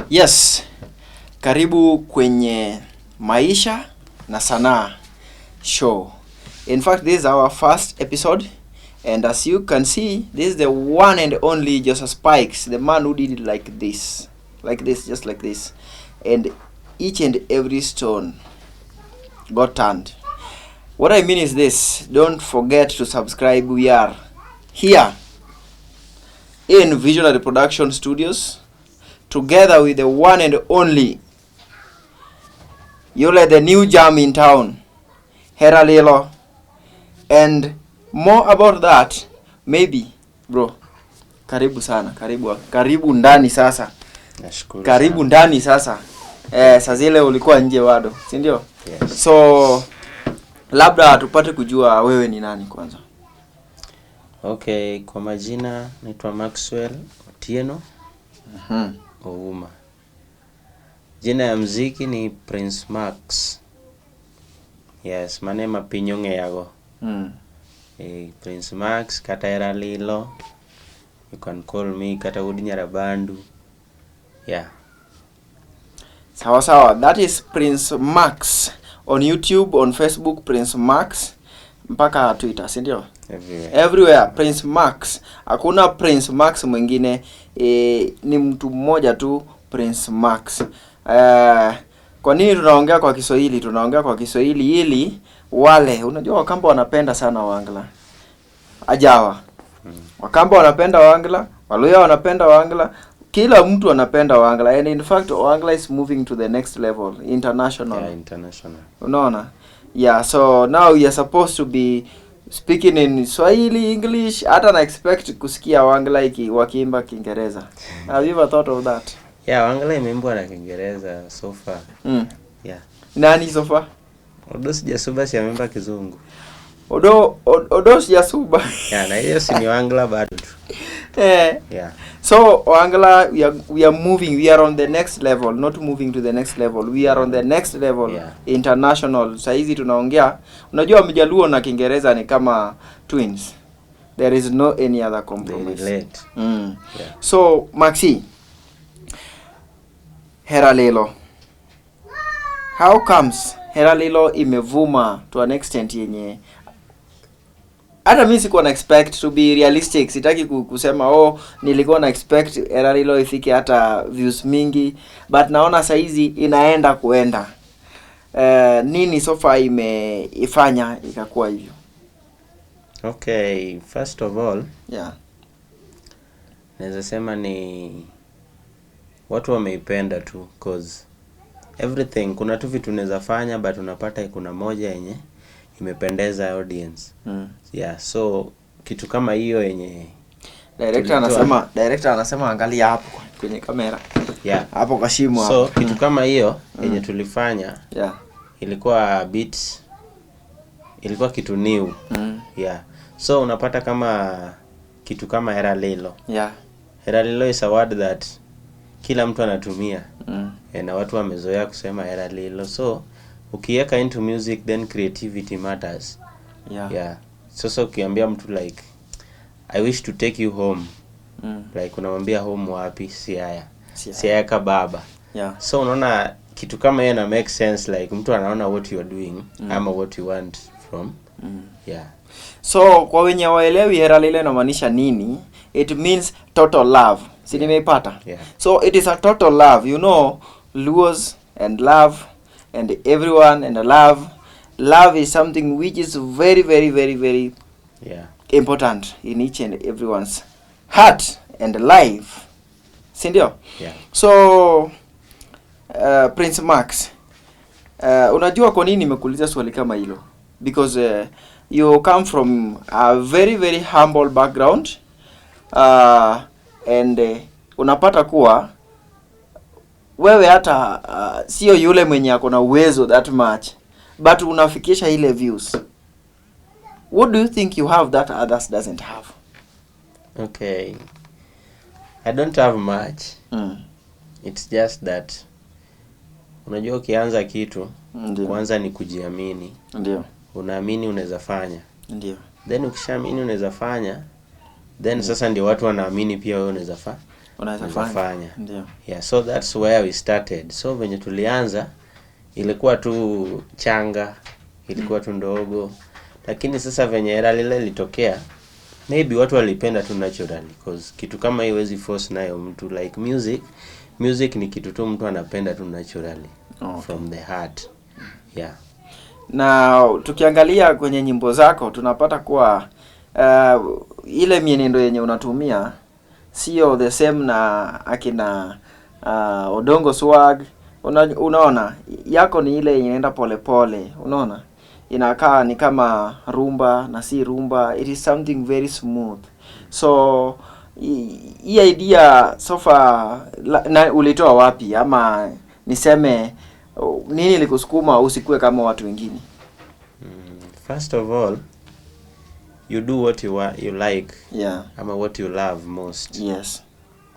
Yes, karibu kwenye Maisha na Sanaa show. In fact, this is our first episode, and as you can see, this is the one and only Joseph Spikes, the man who did it like this, just like this, and each and every stone got turned. What I mean is this: don't forget to subscribe. We are here in Visionary Production Studios together with the one and only Yule, the new jam in town, Hera Lilo, and more about that maybe. Bro, karibu sana, karibu, karibu ndani sasa. Nashukuru Karibu sana. Ndani sasa. Eh, saa zile ulikuwa nje bado, si ndio? Yes. So labda tupate kujua wewe ni nani kwanza. Okay, kwa majina naitwa Maxwell Otieno Ouma. Jina ya mziki ni Prince Max. Yes, mane ma piny ong'eyago. Prince Max kata Hera Lilo. You can call me kata Wuod Nyarabandu. Yeah. Sawa sawa, that is Prince Max on YouTube, on Facebook, Prince Max, mpaka Twitter, si ndio? Everywhere. Everywhere, Prince Max. Hakuna Prince Max mwingine, ni mtu mmoja tu, Prince Max. Kwa nini tunaongea kwa Kiswahili? Tunaongea kwa Kiswahili ili wale, unajua Wakamba wanapenda sana Wangla. Ajawa. Wakamba wanapenda Wangla, Waluya wanapenda Wangla, kila mtu anapenda Wangla, and in fact Wangla is moving to the next level, international. Yeah, international. Unaona? Yeah, so now we are supposed to be speaking in Swahili, English, hata na expect kusikia Wangla wakiimba Kiingereza. Have you ever thought of that? Yeah, Wangla imeimbwa na Kiingereza so far. Yeah. Nani so far? Odos Jasuba si ameimba Kizungu. Odos Jasuba. Yeah, na hiyo si ni Wangla bado tu. Yeah. So Wangla, we are moving. We are on the next level, not moving to the next level. We are on the next level, international. Saizi tunaongea, unajua Mjaluo na Kiingereza ni kama twins. There is no any other They compromise. Relate. Yeah. So Maxi, Hera Lilo. How comes Hera Lilo imevuma to an extent yenye hata mi sikuwa na expect? To be realistic, sitaki kusema, "Oh, nilikuwa na expect Hera Lilo ifike hata views mingi," but naona saizi inaenda kuenda. Nini so far imeifanya ikakuwa hivyo? Okay, first of all, naweza sema ni watu wameipenda tu, 'cause everything, kuna tu vitu unaweza fanya but unapata kuna moja yenye imependeza audience. Yeah, so kitu kama hiyo yenye Director anasema, director anasema angalia hapo kwenye kamera. Hapo kwa shimo So hapo. kitu kama hiyo yenye tulifanya ilikuwa a bit, ilikuwa kitu new. Yeah, so unapata kama kitu kama Hera Lilo. Hera Lilo is a word that kila mtu anatumia. Na watu wamezoea kusema Hera Lilo, so ukiweka into music, then creativity matters. Yeah, sasa ukiambia mtu like, "I wish to take you home," like unamwambia home wapi? Siaya. Siaya. Siaya ka baba. So unaona kitu kama hiyo ina make sense, like mtu anaona what you are doing ama what you want from. Yeah. So kwa wenye waelewi Hera Lilo inamaanisha nini, it means total love. Si nimeipata? Yeah. So it is a total love. Luos and love and everyone and love. Love is something which is very, very, very, very important in each and everyone's heart and life. Si ndio? Yeah. So Prince Max, unajua kwa nini nimekuuliza swali kama hilo? Because you come from a very, very humble background, and unapata kuwa wewe hata sio yule mwenye ako na uwezo that much, but unafikisha ile views. What do you think you have that others doesn't have? Okay, I don't have much. It's just that unajua ukianza kitu, kwanza ni kujiamini. Unaamini unaweza fanya. Then ukishaamini unaweza fanya, then sasa ndio watu wanaamini pia wewe unaweza fa Unaweza unaweza fanya. fanya. Ndio. Yeah, so that's where we started. So venye tulianza ilikuwa tu changa, ilikuwa tu ndogo, lakini sasa venye Era Lilo ilitokea, maybe watu walipenda tu naturally, cause kitu kama hiyo huwezi force nayo mtu. Like music, music ni kitu tu mtu anapenda tu naturally from the heart. Yeah. Na tukiangalia kwenye nyimbo zako tunapata kuwa ile mienendo yenye unatumia sio the same na akina Odongo Swag. Unaona yako ni ile yenye inaenda polepole, unaona inakaa ni kama rumba na si rumba, it is something very smooth. So hii idea so far na ulitoa wapi, ama niseme nini ilikusukuma usikue kama watu wengine? First of all, you do what you wa you like ama what you love most.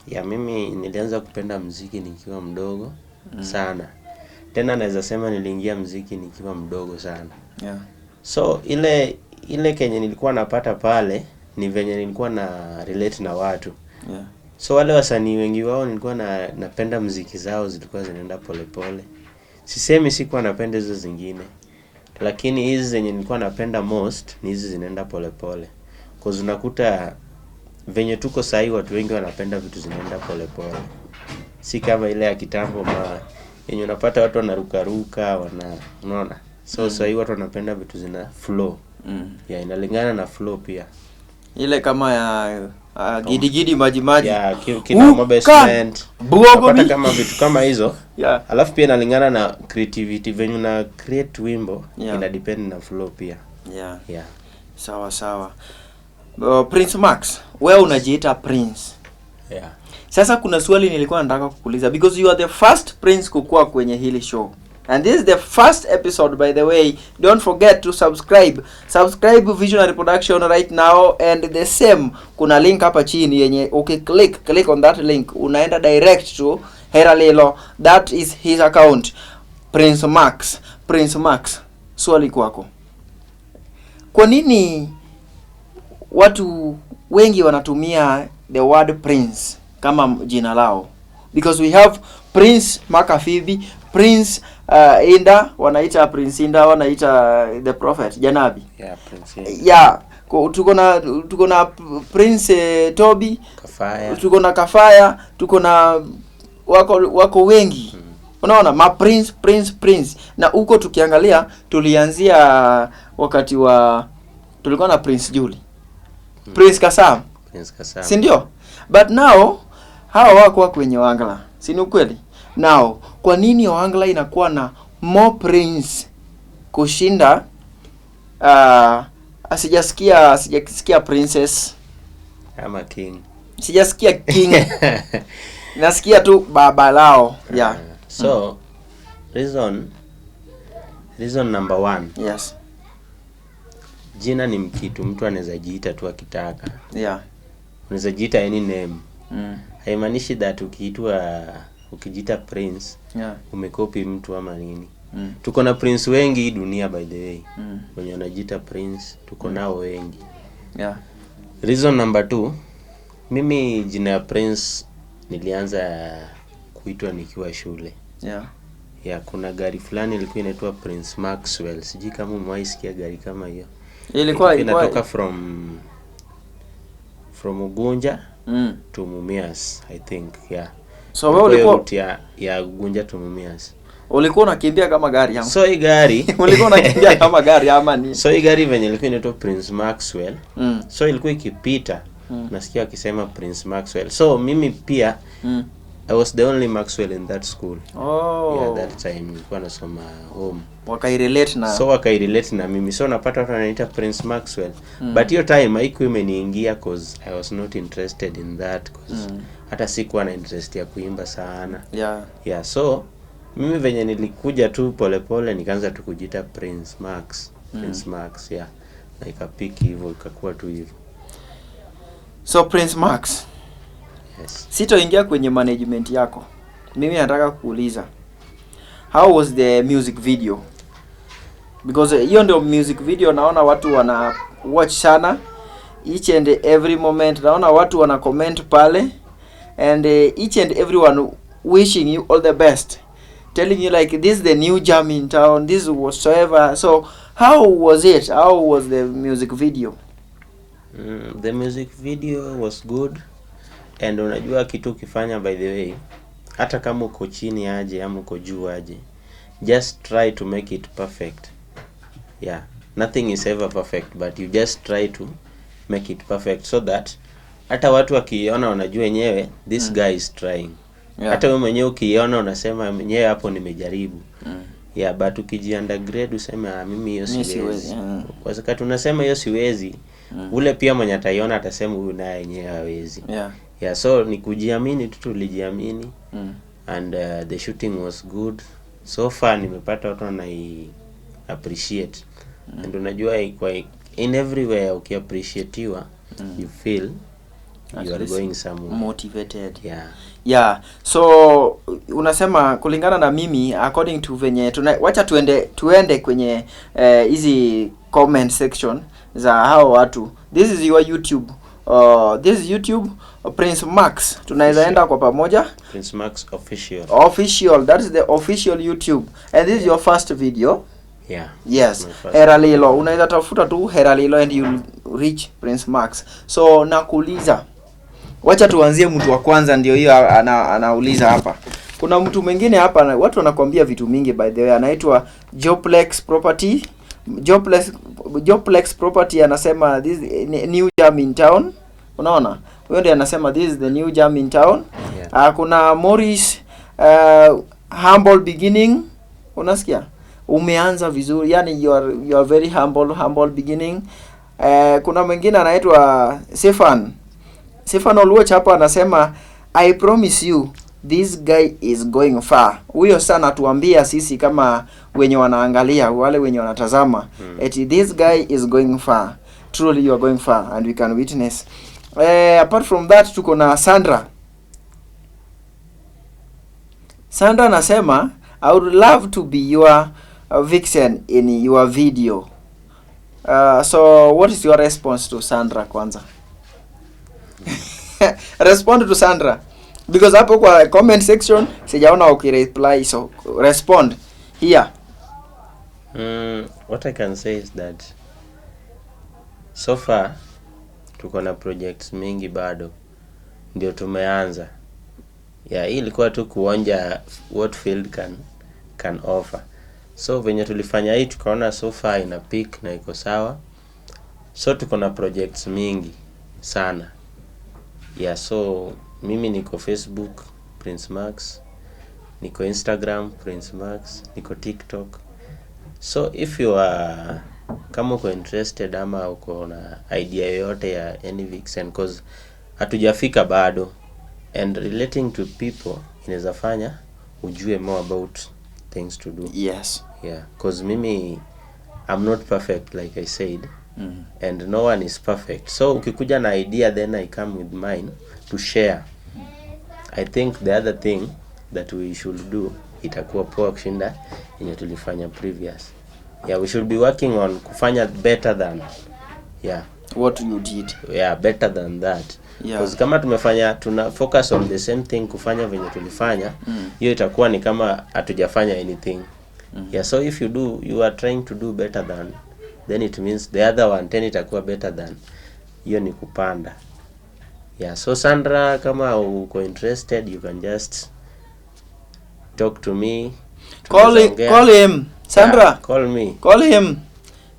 Yeah, mimi nilianza kupenda mziki nikiwa mdogo sana. Tena naweza sema niliingia mziki nikiwa mdogo sana. So ile kenye nilikuwa napata pale ni venye nilikuwa na relate na watu. So wale wasanii wengi wao nilikuwa na napenda mziki zao zilikuwa zinaenda polepole. Sisemi sikuwa napenda hizo zingine, lakini hizi zenye nilikuwa napenda most ni hizi zinaenda polepole. Cause unakuta venye tuko sahi watu wengi wanapenda vitu zinaenda polepole. Si kama ile ya kitambo ma yenye unapata watu wanarukaruka wana, unaona. So sahi watu wanapenda vitu zina flow. Yeah, inalingana na flow pia. Ile kama ya gidigidi maji maji. Yeah, kina Basement. Buogo Unapata kama vitu kama hizo. Alafu pia inalingana na creativity, venye una create wimbo ina depend na flow pia. Yeah. Sawa sawa. Prince Max, wewe unajiita Prince. Yeah. Sasa kuna swali nilikuwa nataka kukuuliza because you are the first prince kukua kwenye hili show. And this is the first episode, by the way. Don't forget to subscribe. Subscribe Visionary Production right now, and the same kuna link hapa chini yenye ukiclick, click on that link unaenda direct to Hera Lilo. That is his account. Prince Max. Prince Max, swali kwako. Kwa nini watu wengi wanatumia the word prince kama jina lao? Because we have Prince Makafibi, Prince Inda, wanaita Prince Inda, wanaita the prophet Janabi. Yeah, Prince Inda. Yeah, tuko na Prince Toby, Kafaya. Tuko na Kafaya, tuko na wako wengi. Unaona ma prince, prince, prince. Na huko tukiangalia tulianzia wakati wa tulikuwa na Prince Julie. Prince Kasam. Prince Kasam. Si ndio? But now hawa wako kwenye Ohangla. Si ni ukweli? Now, kwa nini Ohangla inakuwa na more prince kushinda sijasikia princess, Ama king. Sijasikia king. Nasikia tu baba lao. Yeah. So reason number one, jina ni kitu mtu anaweza jiita tu akitaka. Unaweza jiita any name. Haimaanishi that ukijiita prince umekopi mtu ama nini. Tuko na prince wengi hii dunia, by the way. Wenye wanajiita prince tuko nao wengi. Reason number two, mimi jina ya prince nilianza kuitwa nikiwa shule. Ya, kuna gari fulani ilikuwa inaitwa Prince Maxwell. Sijui kama umewahi sikia gari kama hiyo. Ilikuwa ilikuwa Inatoka from Ugunja to Mumias, I think. Yeah. So wewe Ilikuwa hiyo ulikuwa route ya Ugunja to Mumias. Ulikuwa unakimbia kama gari ama? So hii gari Ulikuwa unakimbia kama gari ama ni? So hii gari venye ilikuwa inaitwa Prince Maxwell. So ilikuwa ikipita nasikia wakisema Prince Maxwell. So mimi pia I was the only Maxwell in that school. Oh. Yeah, that time nilikuwa nasoma home. Wakairelate na So wakairelate na mimi, so napata watu wananiita Prince Maxwell. But hiyo time haikuwa imeniingia cause I was not interested in that, cause hata sikuwa na interest ya kuimba sana. Yeah, so mimi venye nilikuja tu polepole nikaanza tu kujiita Prince Max, Prince Max, yeah, na ikapick hivyo, ikakuwa tu hivyo. So Prince Max, Yes. sitoingia kwenye management yako. Mimi nataka kuuliza, how was the music video? Because hiyo ndio music video naona watu wana watch sana each and every moment. Naona watu wana comment pale. And each and everyone wishing you all the best, telling you like, this is the new jam in town, this is whatsoever. So how was it? How was the music video? The music video was good, and unajua kitu ukifanya, by the way, hata kama uko chini aje ama uko juu aje, just try to make it perfect. Yeah, nothing is ever perfect, but you just try to make it perfect so that hata watu wakiiona wanajua wenyewe this guy is trying. Hata wewe mwenyewe ukiiona unasema, mwenyewe hapo nimejaribu. Yeah, but ukijiundergrade useme, "Ah, mimi hiyo Mi siwezi," siwezi, kwa wakati unasema hiyo siwezi, ule pia mwenye ataiona atasema huyu naye yenyewe hawezi. Yeah, so ni kujiamini tu, tulijiamini. And the shooting was good. So far nimepata watu wanai appreciate, and unajua in everywhere ukiappreciatiwa, you feel At you are least going somewhere. Motivated. Yeah. Yeah, so unasema kulingana na mimi, according to venye tuna, wacha tuende kwenye hizi comment section za hao watu. This is your YouTube, this is YouTube, Prince Max. Tunaweza enda kwa pamoja. Prince Max Official. Official, that is the official YouTube, and this is your first video. Yeah. Yes. My first. Heralilo. Unaweza tafuta tu Heralilo and you'll reach Prince Max. So nakuuliza, wacha tuanzie mtu wa kwanza, ndio hiyo anauliza hapa. Kuna mtu mwingine hapa watu wanakuambia vitu mingi, by the way, anaitwa Joplex Property. Joplex Property anasema this new jam in town. Unaona, huyo ndiye anasema this is the new jam in town. Kuna Morris, humble beginning. Unasikia, umeanza vizuri, yani you are very humble, humble beginning. Kuna mwingine anaitwa Stefan Oluoch hapa anasema, "I promise you this guy is going far." Huyo sana tuambia sisi kama wenye wanaangalia, wale wenye wanatazama, eti this guy is going far. Truly you are going far and we can witness. Apart from that, tuko na Sandra. Sandra anasema, "I would love to be your vixen in your video." So what is your response to Sandra? Kwanza respond to Sandra, because hapo kwa comment section sijaona ukireply, so respond here. What I can say is that so far tuko na projects mingi, bado ndio tumeanza. Yeah, hii ilikuwa tu kuonja what field can offer. So venye tulifanya hii, tukaona so far ina pick na iko sawa, so tuko na projects mingi sana. Yeah, so mimi niko Facebook Prince Max, niko Instagram Prince Max, niko TikTok. So if you are, kama uko interested ama uko na idea yoyote ya any vixen, cause hatujafika bado, and relating to people inaweza fanya ujue more about things to do. Yeah, cause mimi I'm not perfect, like I said, and no one is perfect. So ukikuja na idea, then I come with mine to share. I think the other thing that we should do itakuwa poa kushinda yenye tulifanya previous. Yeah, we should be working on kufanya better than, yeah, what you did. Yeah, better than that. 'Cause kama tumefanya, tuna focus on the same thing, kufanya venye tulifanya, hiyo itakuwa ni kama hatujafanya anything. Yeah, so if you do, you are trying to do better than, then it means the other one then itakuwa better than. Hiyo ni kupanda. Yeah, so Sandra, kama uko interested, you can just talk to me. Call, Tunaweza ongea. Call him, Sandra. Yeah, call me. Call him.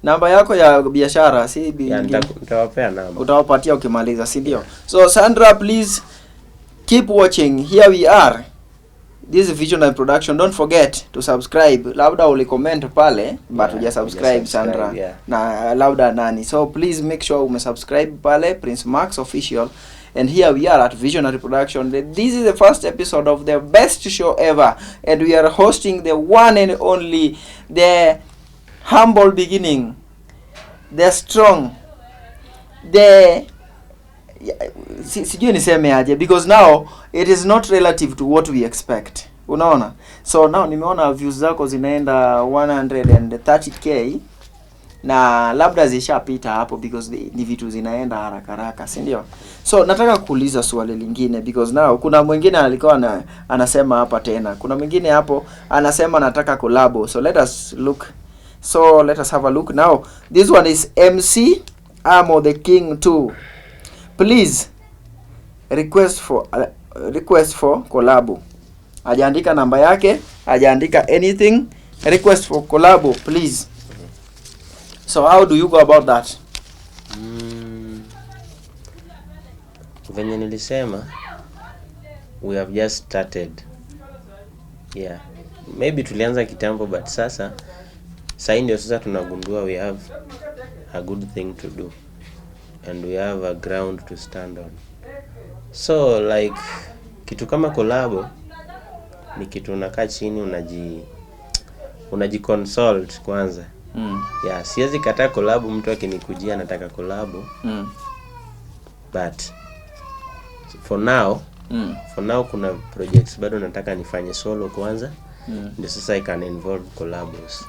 Namba yako ya biashara, si Yeah, ingine. Nitawapea namba. Utawapatia ukimaliza, si ndio? So Sandra, please keep watching. Here we are, this is Visionary Production. Don't forget to subscribe. Labda ulicomment pale but huja subscribe, hujasubscribe, Sandra, na labda nani. So please make sure umesubscribe pale Prince Max Official. And here we are at Visionary Production. This is the first episode of the best show ever, and we are hosting the one and only, the humble beginning, the strong, the sijui niseme aje, because now it is not relative to what we expect, unaona? So now nimeona views zako zinaenda 130K. Na labda zishapita hapo because ni vitu zinaenda haraka haraka, si ndio? So nataka kuuliza swali lingine because now kuna mwingine alikuwa anasema hapa tena. Kuna mwingine hapo anasema nataka collabo. So let us look. So let us have a look now. This one is MC Amo the King 2. Please request for collabo. Hajaandika namba yake, hajaandika anything. Request for collabo please. So how do you go about that? Venye nilisema, we have just started. Yeah, maybe tulianza kitambo, but sasa sahii ndio sasa tunagundua we have a good thing to do and we have a ground to stand on. So like kitu kama collabo ni kitu unakaa chini, unajiconsult kwanza. Yeah, siwezi kataa collabo mtu akinikujia anataka collabo, but for now, for now kuna projects bado nataka nifanye solo kwanza, ndio sasa I can involve collabos.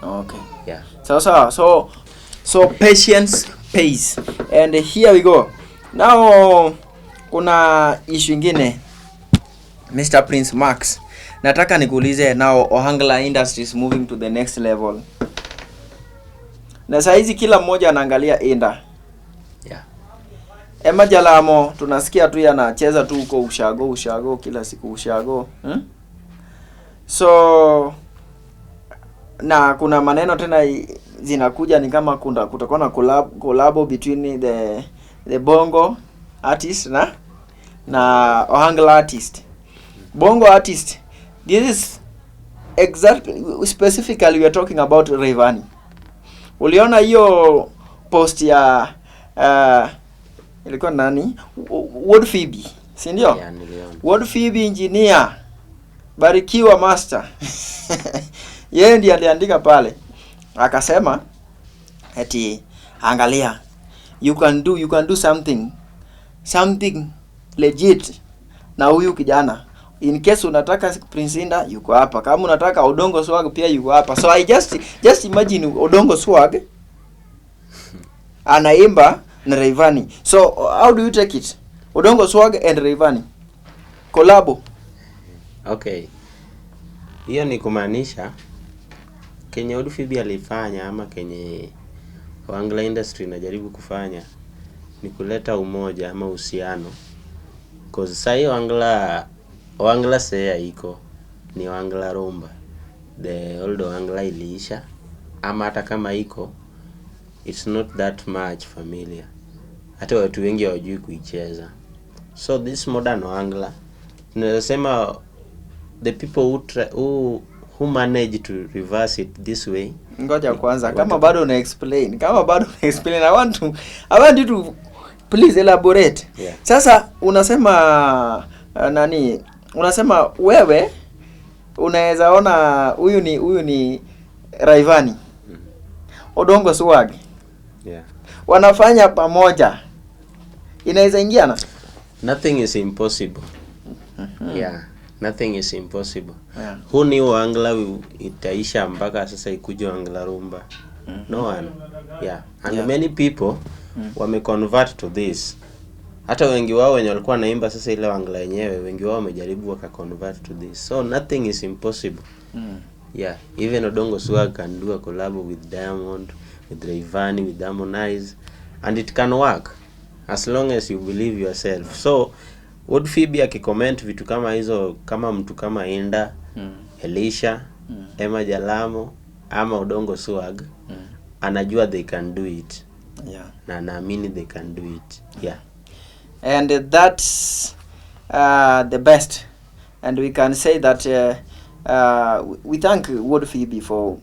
Yeah. Sawa sawa. So patience pays. And here we go. Now kuna issue ingine, Mr. Prince Max. Nataka nikuulize now, Ohangla Industries moving to the next level. Na saa hizi kila mmoja anaangalia Inda. Emma Jalamo tunasikia tu anacheza tu huko ushago ushago kila siku ushago. So na kuna maneno tena zinakuja ni kama kuna kutakuwa na collabo between the Bongo artist na Ohangla artist. Bongo artist, this is exactly, specifically we are talking about Rayvanny. Uliona hiyo post ya ilikuwa nani? Ward Phoebe, si ndio? Yeah, niliona. Ward Phoebe engineer Barikiwa Master. Yeye ndiye aliandika pale. Akasema eti angalia, you can do something legit na huyu kijana. In case unataka Prince Indah yuko hapa, kama unataka Odongo Swag pia yuko hapa. So I just imagine Odongo Swag anaimba na Rayvanny. So how do you take it? Odongo Swag and Rayvanny collabo. Okay, hiyo ni kumaanisha kenye Wuod Phoebe alifanya ama kenye Ohangla Industry inajaribu kufanya ni kuleta umoja ama uhusiano, 'cause sasa hiyo Ohangla sasa iko ni Ohangla Rumba. The old Ohangla iliisha, ama hata kama iko, it's not that much familiar, hata watu wengi hawajui kuicheza. So this modern Ohangla, tunaweza sema the people who manage to reverse it this way. Ngoja kwanza, kama bado una explain, kama bado una explain, I want you to please elaborate. Sasa unasema nani? Unasema wewe unaweza ona huyu ni Rayvanny. Odongo Swag. Wanafanya pamoja. Inaweza ingiana? Nothing is impossible. Yeah, nothing is impossible. Who knew Ohangla itaisha mpaka sasa ikuje Ohangla Rumba? No one. Yeah. And many people wame convert to this. Hata wengi wao wenye walikuwa wanaimba sasa ile Ohangla yenyewe, wengi wao wamejaribu waka convert to this. So nothing is impossible. Yeah, even Odongo Swag can do a collab with Diamond, with Rayvanny, with Harmonize, and it can work as long as you believe yourself. So Wuod Phoebe akicomment vitu kama hizo, kama mtu kama Inda, Elisha, Emma Jalamo ama Odongo Swag, anajua they can do it na naamini they can do it. Yeah. And that's the best, and we can say that we thank Wuod Phoebe for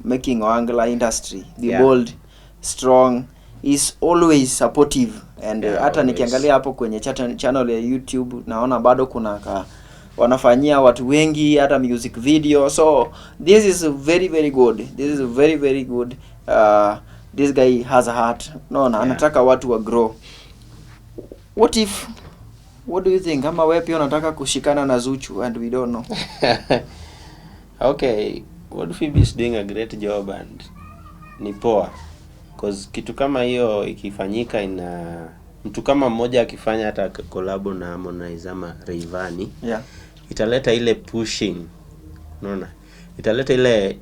making Ohangla Industry be bold, strong, is always supportive and hata always. Nikiangalia hapo kwenye channel ya YouTube naona bado kuna ka wanafanyia watu wengi hata music video. So this is very very good, this is very very good. This guy has a heart, naona anataka watu wa grow. What do you think, kama wewe pia unataka kushikana na Zuchu and we don't know? Okay, Wuod Phoebe is doing a great job and ni poa. Cause kitu kama hiyo ikifanyika, ina mtu kama mmoja akifanya hata collabo na Harmonize ama Rayvanny, italeta ile pushing, unaona, italeta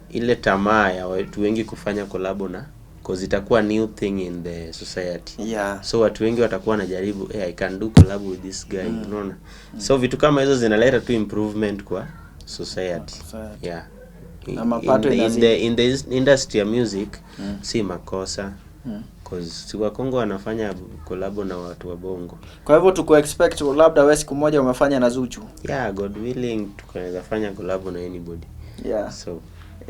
ile tamaa ya watu wengi kufanya collabo na, cause itakuwa new thing in the society. So watu wengi watakuwa wanajaribu, "Hey, I can do collab with this guy," unaona. So vitu kama hizo zinaleta tu improvement kwa society. Society. Yeah. Na mapato in inazidi. the industry ya music, si makosa, cause si Wakongo wanafanya collabo na watu wa Bongo? Kwa hivyo tuku expect labda wewe siku moja umefanya na Zuchu? Yeah, God willing, tukaweza fanya collabo na anybody. So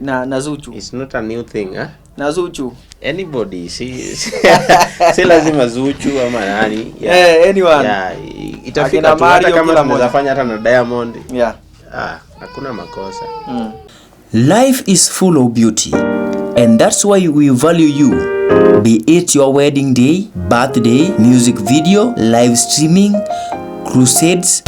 Na Zuchu. It's not a new thing, eh? Na Zuchu. Anybody, si lazima Zuchu ama nani, yeah. Eh, anyone. Yeah, itafika Akina tu hata Mario, kama kila tunaweza mmoja. Fanya hata na Diamond. Ah, hakuna makosa. Life is full of beauty, and that's why we value you. Be it your wedding day, birthday, music video, live streaming, crusades,